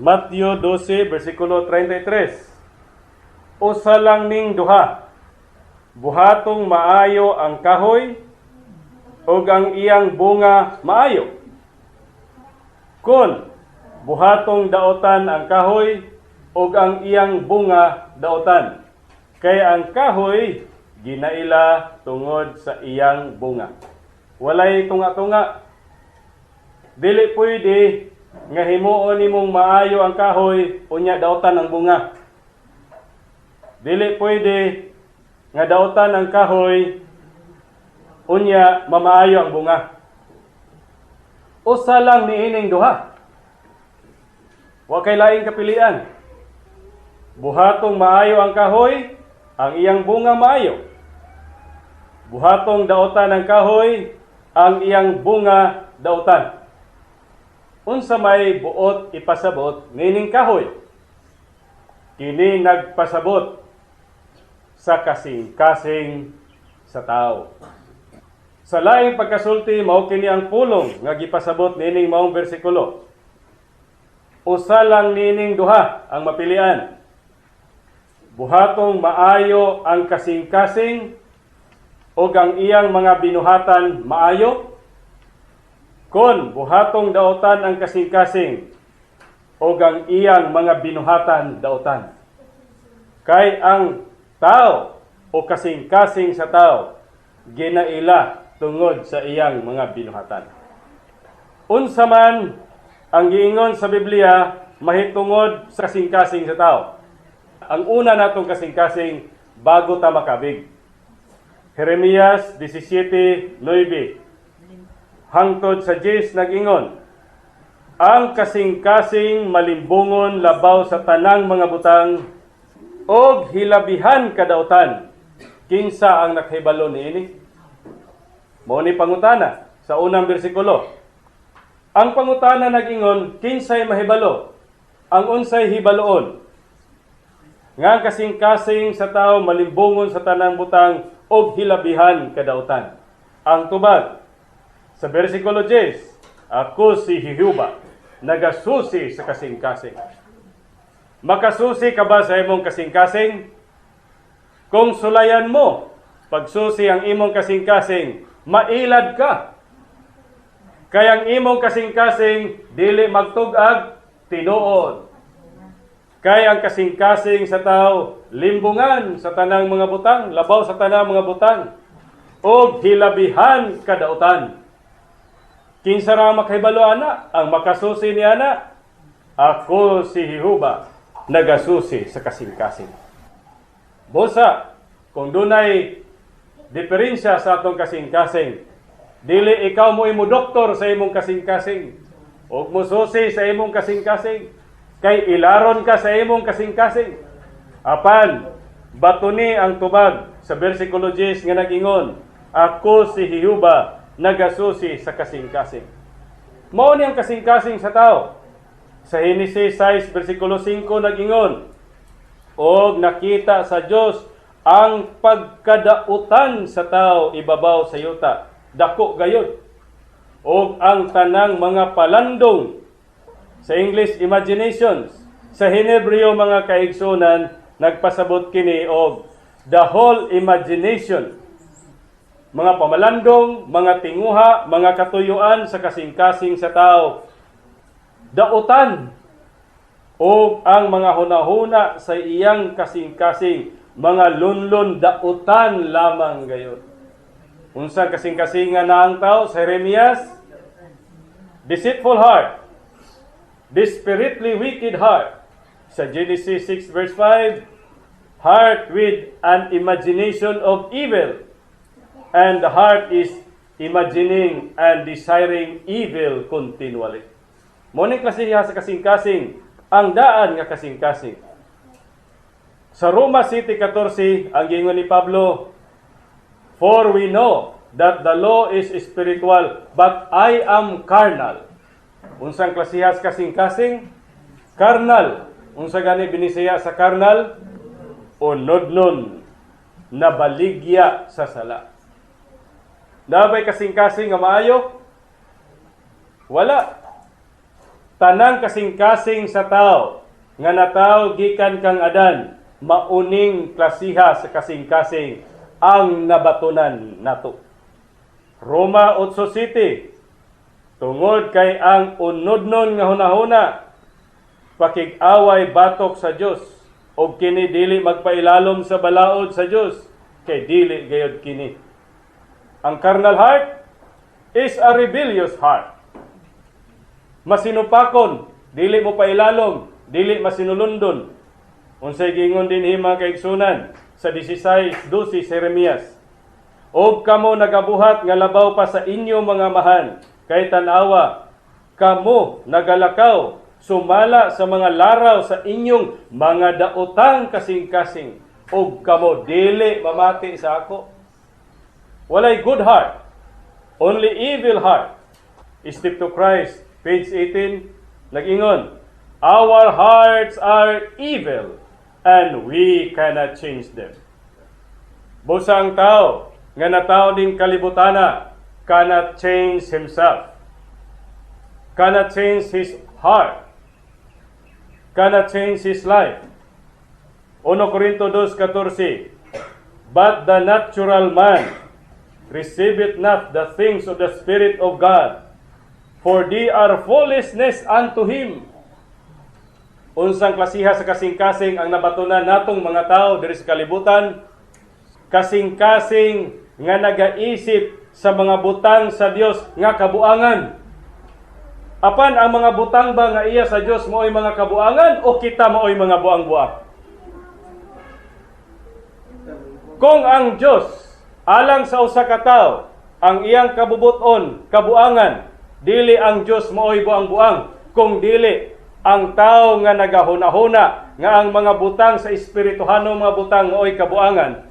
Mateo 12, versikulo 33. Usa lang ning duha. Buhatong maayo ang kahoy ug ang iyang bunga maayo. Kon buhatong daotan ang kahoy ug ang iyang bunga daotan. Kay ang kahoy ginaila tungod sa iyang bunga. Walay tunga-tunga. Dili pwede nga himuon nimong maayo ang kahoy, unya daotan ang bunga. Dili pwede nga daotan ang kahoy, unya mamaayo ang bunga. Usa lang niining duha. Wa kay laing kapilian. Buhatong maayo ang kahoy, ang iyang bunga maayo. Buhatong daotan ang kahoy, ang iyang bunga daotan. Unsa may buot ipasabot nining kahoy? Kini nagpasabot sa kasing-kasing sa tao. Sa laing pagkasulti, mao kini ang pulong nga gipasabot nining maong bersikulo. Usa lang nining duha ang mapilian. Buhatong maayo ang kasing-kasing ug ang iyang mga binuhatan maayo. Kon buhatong daotan ang kasing-kasing ug ang iyang mga binuhatan daotan. Kay ang tao o kasing-kasing sa tao ginaila tungod sa iyang mga binuhatan. Unsa man ang giingon sa Biblia mahitungod sa kasing-kasing sa tao? Ang una natong kasing-kasing bago ta makabig. Jeremias 17:9 hangtod sa 10 nag-ingon, "Ang kasing-kasing malimbungon labaw sa tanang mga butang og hilabihan kadautan. Kinsa ang nakahibalo niini?" Mao ni pangutana sa unang bersikulo. Ang pangutana nag-ingon, kinsay mahibalo? Ang unsay hibaloon? Nga ang kasing-kasing sa tao malimbungon sa tanang butang og hilabihan kadautan. Ang tubag sa versikulo 10, "Ako si Jehova, nagasusi sa kasing-kasing." Makasusi ka ba sa imong kasing-kasing? Kung sulayan mo, pagsusi ang imong kasing-kasing, mailad ka. Kay ang imong kasing-kasing dili magtug-ag tinuod. Kay ang kasing-kasing sa tao limbungan sa tanang mga butang, labaw sa tanang mga butang, og hilabihan kadautan. Kinsa ra ang makahibalo ana? Ang makasusi ni ana? "Ako si Jehova, nagasusi sa kasing-kasing." Busa, kung dunay diferensya sa atong kasing-kasing, dili ikaw mo imo doktor sa imong kasing-kasing, ug mususi sa imong kasing-kasing, kay ilaron ka sa imong kasing-kasing. Apan, batuni ang tubag sa versikulo 10 nga nag-ingon, "Ako si Jehova, nagasusi sa kasing-kasing." Mao ni ang kasing-kasing sa tao. Sa Genesis 6 versikulo 5 nag-ingon, "Og nakita sa Dios ang pagkadautan sa tao ibabaw sa yuta, dako gayud. Og ang tanang mga palandong," sa English imaginations, sa Henebreo, mga kaigsunan, nagpasabot kini og the whole imagination, mga pamalandong, mga tinguha, mga katuyuan sa kasing-kasing sa tao, dautan. O ang mga hunahuna sa iyang kasing-kasing, mga lunlun, dautan lamang gayud." Unsa kasing-kasingan na ang tao sa Jeremias? Deceitful heart, desperately wicked heart. Sa Genesis 6 verse 5, heart with an imagination of evil. And the heart is imagining and desiring evil continually. Mao ni klasiha sa kasing-kasing, ang daan nga kasing-kasing. Sa Roma 7:14, ang giingon ni Pablo, "For we know that the law is spiritual, but I am carnal." Unsang klasiha sa kasing-kasing? Carnal. Unsa gani binisaya sa carnal? Unodnon. Nabaligya sa sala. Naa bay kasing-kasing nga maayo? Wala. Tanang kasing-kasing sa tao nga natawo gikan kang Adan, mauning klasiha sa kasing-kasing ang nabatunan nato. Roma 8:7. Tungod kay ang unodnon nga hunahuna pakig-away batok sa Dios, ug kini dili magpailalom sa balaod sa Dios, kay dili gayod kini. Ang carnal heart is a rebellious heart. Masinupakon, dili mo pailalom, dili masinulundon. Unsay giingon dinhi, mga kaigsunan, sa 16:12 Jeremias? "Og kamo nagabuhat nga labaw pa sa inyo mga amahan, kay tan-awa, kamo nagalakaw sumala sa mga laraw sa inyong mga daotang kasing-kasing, ug kamo dili mamati sa ako." Walay good heart, only evil heart. Step to Christ, page 18, nag-ingon, "Our hearts are evil and we cannot change them." Busa ang tao nga natawo ning kalibutana cannot change himself, cannot change his heart, cannot change his life. 1 Corinto 2:14. "But the natural man receiveth not the things of the Spirit of God, for they are foolishness unto him." Unsang klasiha sa kasing-kasing ang nabatunan natong mga tao diri sa kalibutan? Kasing-kasing nga nagaisip sa mga butang sa Dios nga kabuangan. Apan ang mga butang ba nga iya sa Dios mao'y mga kabuangan o kita mao'y mga buang-buang? Kung ang Dios alang sa usa ka tawo, ang iyang kabubuton kabuangan, dili ang Dios mao'y buang-buang, kung dili ang tao nga nagahuna-huna nga ang mga butang sa espirituhano, mga butang, mao'y kabuangan,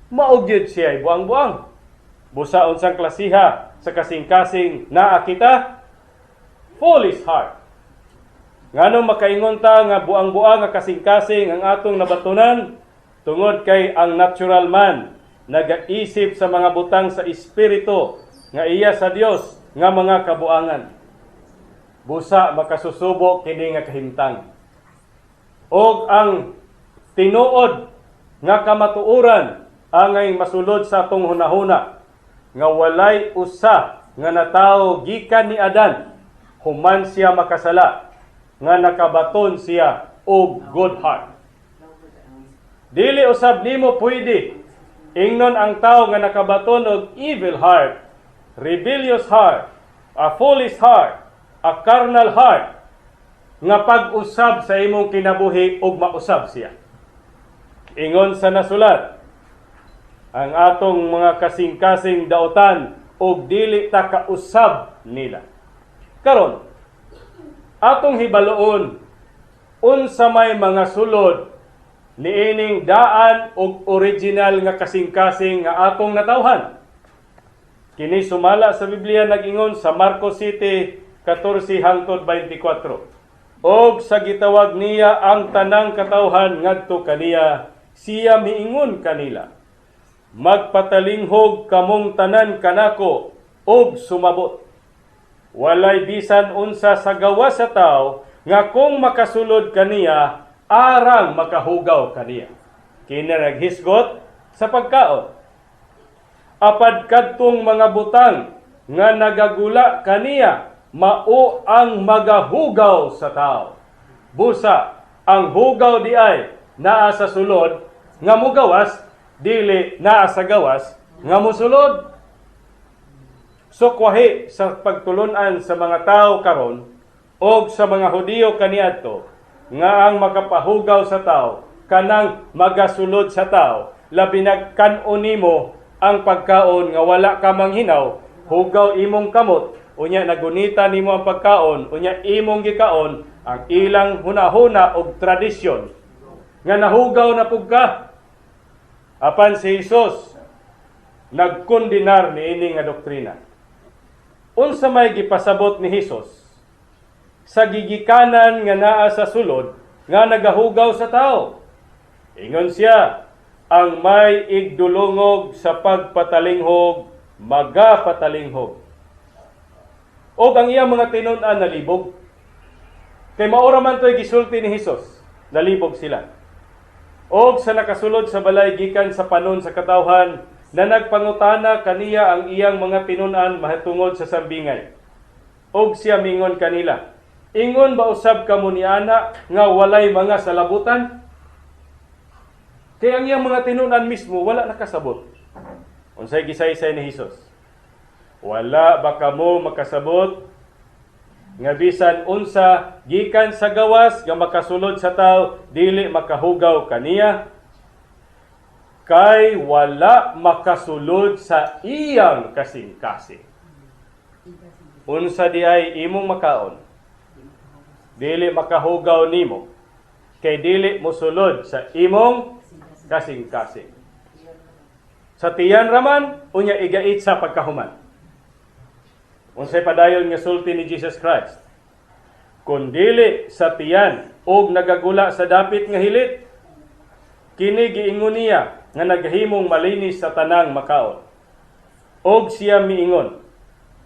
mao gyud siya ay buang-buang. Busa unsang klasiha sa kasing-kasing naa kita? Foolish heart. Nganong makaingon ta nga buang-buang nga kasing-kasing ang atong nabatunan? Tungod kay ang natural man nagaisip sa mga butang sa espiritu nga iya sa Dios nga mga kabuangan. Busa makasusubo kini nga kahimtang. Og ang tinuod nga kamatuoran angay masulod sa atong hunahuna nga walay usa nga natawo gikan ni Adan human siya makasala nga nakabaton siya og good heart. Dili usab nimo pwede ingnon ang tao nga nakabaton og evil heart, rebellious heart, a foolish heart, a carnal heart nga pag-usab sa imong kinabuhi ug mausab siya. Ingon sa nasulat, ang atong mga kasing-kasing daotan og dili ta kausab nila. Karon, atong hibaluon unsa may mga sulod niining daan og original nga kasing-kasing nga atong natawhan. Kini sumala sa Biblia, nag-ingon sa Marcos 7:14 hangtod 24. "Og sa gitawag niya ang tanang katawhan ngadto kaniya, siya miingon kanila, 'Magpatalinghog kamong tanan kanako og sumabot. Walay bisan unsa sa gawas sa tao nga kung makasulod kaniya arang makahugaw kaniya.'" Kini naghisgot sa pagkaon. "Apad kadtong mga butang nga nagagula kaniya mao ang magahugaw sa tao." Busa ang hugaw di ay naa sa sulod nga mugawas, dili naa sa gawas nga musulod. So kwahi sa pagtulunan sa mga tao karon og sa mga Hudiyo kaniadto nga ang makapahugaw sa tao kanang magasulod sa tao, labi nag kan-on nimo ang pagkaon nga wala ka manghinaw, hugaw imong kamot, unya nagunita nimo ang pagkaon, unya imong gikaon. Ang ilang hunahuna og tradisyon nga nahugaw na pug ka. Apan si Jesus nagkondenar niini nga doktrina. Unsa may gipasabot ni Hesus sa gigikanan nga naa sa sulod nga nagahugaw sa tao? Ingon siya, "Ang may igdulungog sa pagpatalinghog, magapatalinghog." Og ang iyang mga tinun-an nalibog. Kay mao ra man to'y gisulti ni Hesus. Nalibog sila. Og sa nakasulod sa balay gikan sa panon sa katawhan na nagpangutana kaniya ang iyang mga tinun-an mahitungod sa sambingay. Og siya mingon kanila, "Ingon ba usab kamo niana nga walay mga salabutan?" Kay ang iyang mga tinun-an mismo wala nakasabot. Unsay gisaysay ni Hesus? "Wala ba kamo makasabot nga bisan unsa gikan sa gawas nga makasulod sa tao dili makahugaw kaniya? Kay wala makasulod sa iyang kasing-kasing." Unsa diay imong makaon, dili makahugaw nimo kay dili mosulod sa imong kasing-kasing. Sa tiyan raman, unya igait sa pagkahuman. Unsay padayon nga sulti ni Jesus Christ? "Kun dili sa tiyan og nagagula sa dapit nga hilit." Kini giingon niya nga nagahimong malinis sa tanang makaon. Og siya miingon,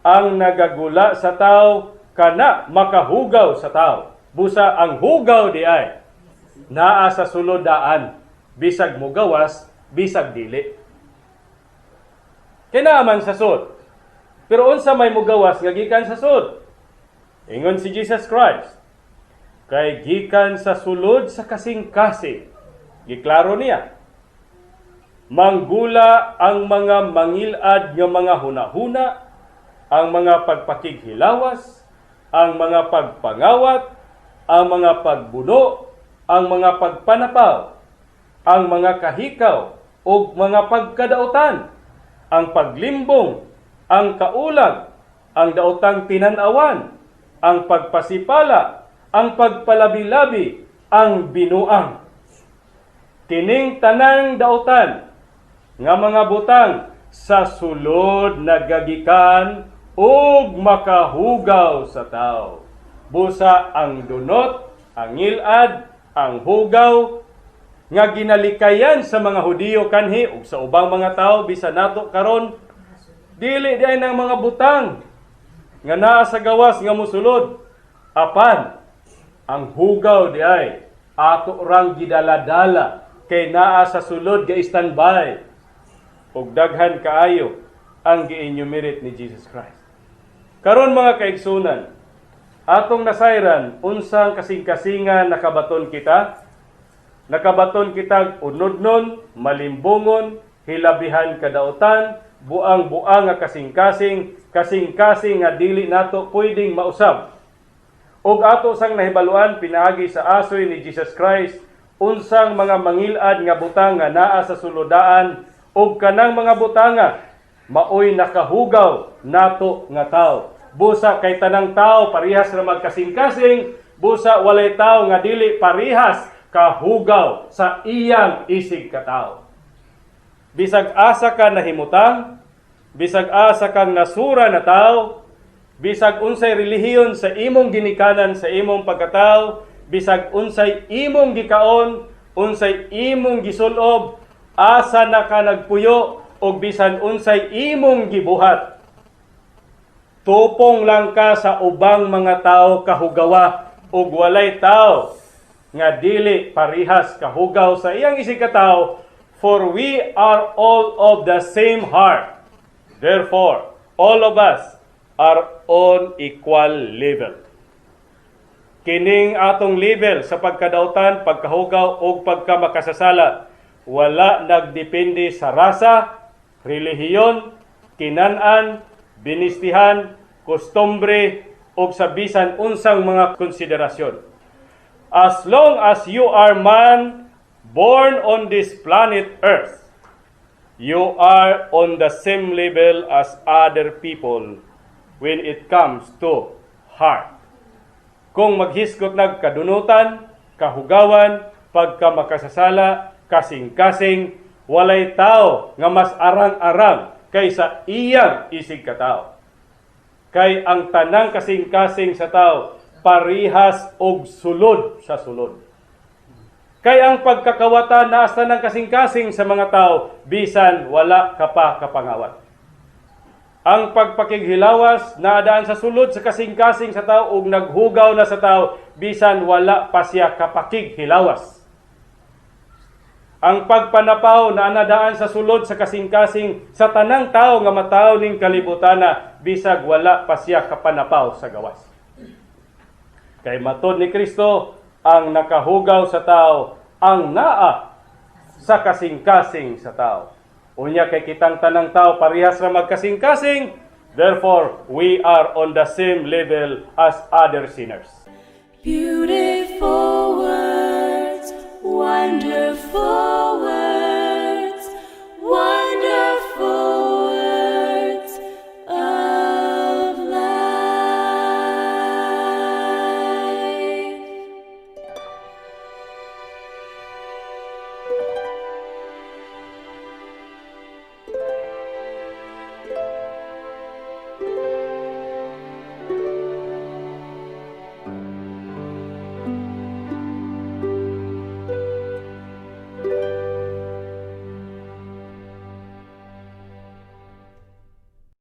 "Ang nagagula sa tao kana makahugaw sa tao." Busa ang hugaw diay naa sa sulod daan, bisag mugawas, bisag dili. Kay naa man sa sud. Pero unsa may mugawas nga gikan sa sud? Ingon si Jesus Christ, kay gikan sa sulod sa kasing-kasing, giklaro niya, manggula ang mga mangilad nga mga hunahuna, ang mga pagpakighilawas, ang mga pagpangawat, ang mga pagbuno, ang mga pagpanapaw, ang mga kahikaw ug mga pagkadautan, ang paglimbong, ang kaulag, ang daotang tinan-awan, ang pagpasipala, ang pagpalabi-labi, ang binuang. Kining tanang dautan nga mga butang sa sulod nagagikan ug makahugaw sa tao. Busa ang dunot, ang ngilad, ang hugaw nga ginalikayan sa mga Hudiyo kanhi ug sa ubang mga tao bisan nato karon, dili diay ng mga butang nga naa sa gawas nga musulod, apan ang hugaw diay ato rang gidaladala kay naa sa sulod ga standby. Ug daghan kaayo ang gi-enumerate ni Jesus Christ. Karon, mga kaigsunan, atong nasayran unsang kasing-kasingan nakabaton kita. Nakabaton kitag unodnon, malimbungon, hilabihan kadautan, buang-buang nga kasing-kasing, kasing-kasing nga dili nato pwedeng mausab. Ug ato sang nahibaluan pinaagi sa asoy ni Jesus Christ unsang mga mangilad nga butang nga naa sa sulodaan ug kanang mga butanga maoy nakahugaw nato nga tao. Busa kay tanang tao parehas ra magkasing-kasing, busa walay tao nga dili parehas kahugaw sa iyang isig katao. Bisag asa ka nahimutang, bisag asa kang nasura na tao, bisag unsay relihiyon sa imong ginikanan sa imong pagkatao, bisag unsay imong gikaon, unsay imong gisulob, asa na ka nagpuyo, ug bisan unsay imong gibuhat. Tupong lang ka sa ubang mga tao kahugawa ug walay tao nga dili parihas kahugaw sa iyang isig katao, for we are all of the same heart. Therefore, all of us are on equal level. Kining atong level sa pagkadautan, pagkahugaw ug pagkamakasasala wala nagdepende sa rasa, relihiyon, kinan-an, binistihan, kostumbre ug sa bisan unsang mga konsiderasyon. As long as you are man born on this planet Earth, you are on the same level as other people when it comes to heart. Kung maghisgot nag kadunutan, kahugawan, pagkamakasasala, kasing-kasing, walay tao nga mas arang-arang kaysa iyang isig katao. Kay ang tanang kasing-kasing sa tao parihas og sulod sa sulod. Kay ang pagkakawatan naa sa tanang kasing-kasing sa mga tao bisan wala ka pa kapangawat. Ang pagpakighilawas naa daan sa sulod sa kasing-kasing sa tao ug naghugaw na sa tao bisan wala pa siya kapakighilawas. Ang pagpanapaw naa na daan sa sulod sa kasing-kasing sa tanang tao nga matawo ning kalibutana bisag wala pa siya kapanapaw sa gawas. Kay matod ni Kristo, ang nakahugaw sa tao ang naa sa kasing-kasing sa tao. Unya kay kitang tanang tao parehas ra magkasing-kasing, therefore we are on the same level as other sinners. Beautiful words, wonderful.